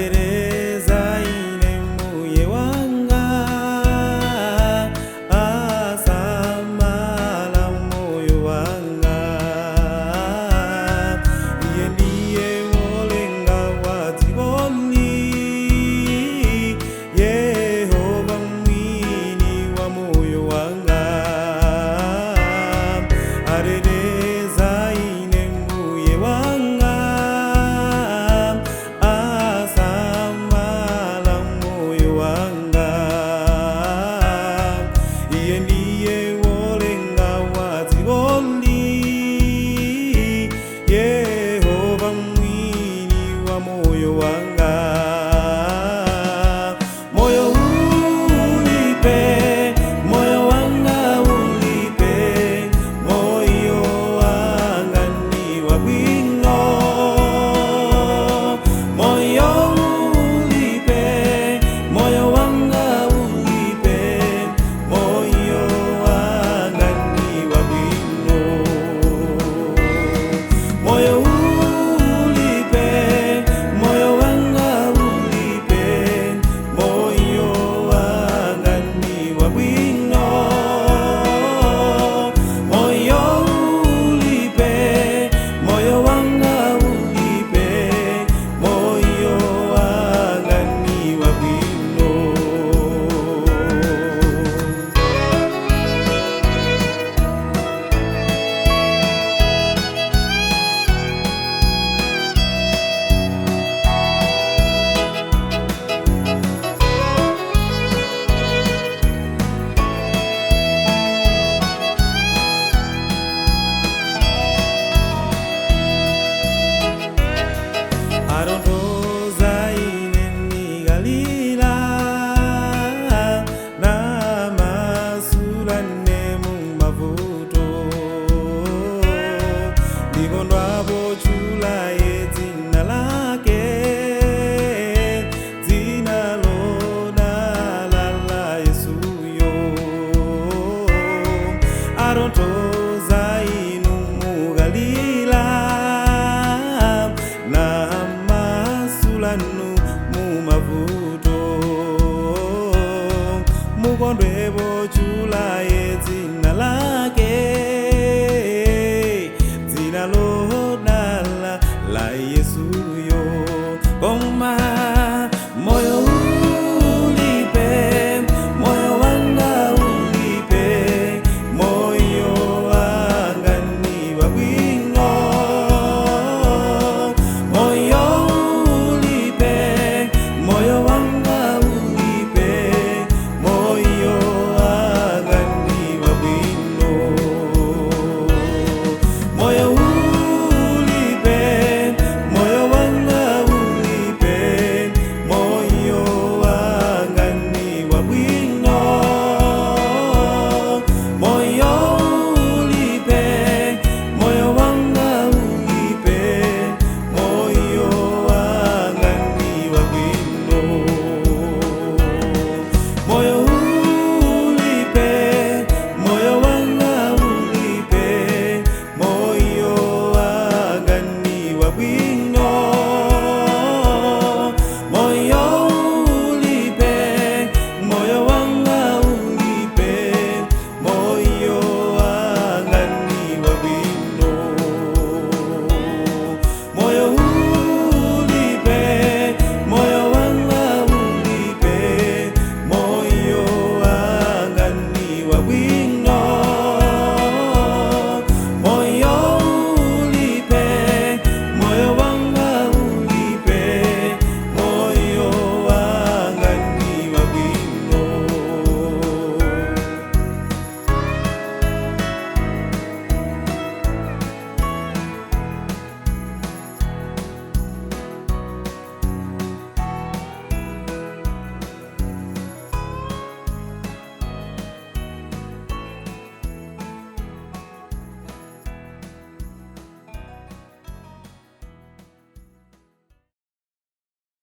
Arereza ine mbuye wanga, asamala moyo wanga. Iye ndiye wolenga wa dzikoli, Yehova mwini wa moyo wanga. Arereza ine mbuye wanga, asamala moyo wanga. Iye ndiye wolenga wa dzikoli, Yehova mwini wa moyo wanga. Moyo ulipe, moyo wanga ulipe, moyo wanga ni wabwino. Moyo ulipe, moyo wanga ulipe, moyo wanga ni wabwino. Moyo ulipe, moyo wanga ulipe, moyo wanga ni wabwino. Moyo ulipe, moyo wanga ulipe, moyo wanga ni wabwino. Arondoza ine nigalila, namasulane mumavuto. Ndikondwapo chulaye dzina lake, dzina lodala la Yesuyo. Arondoza inu mugalila, namasulanu mumavuto. Mukondwepo chulaye dzina lake.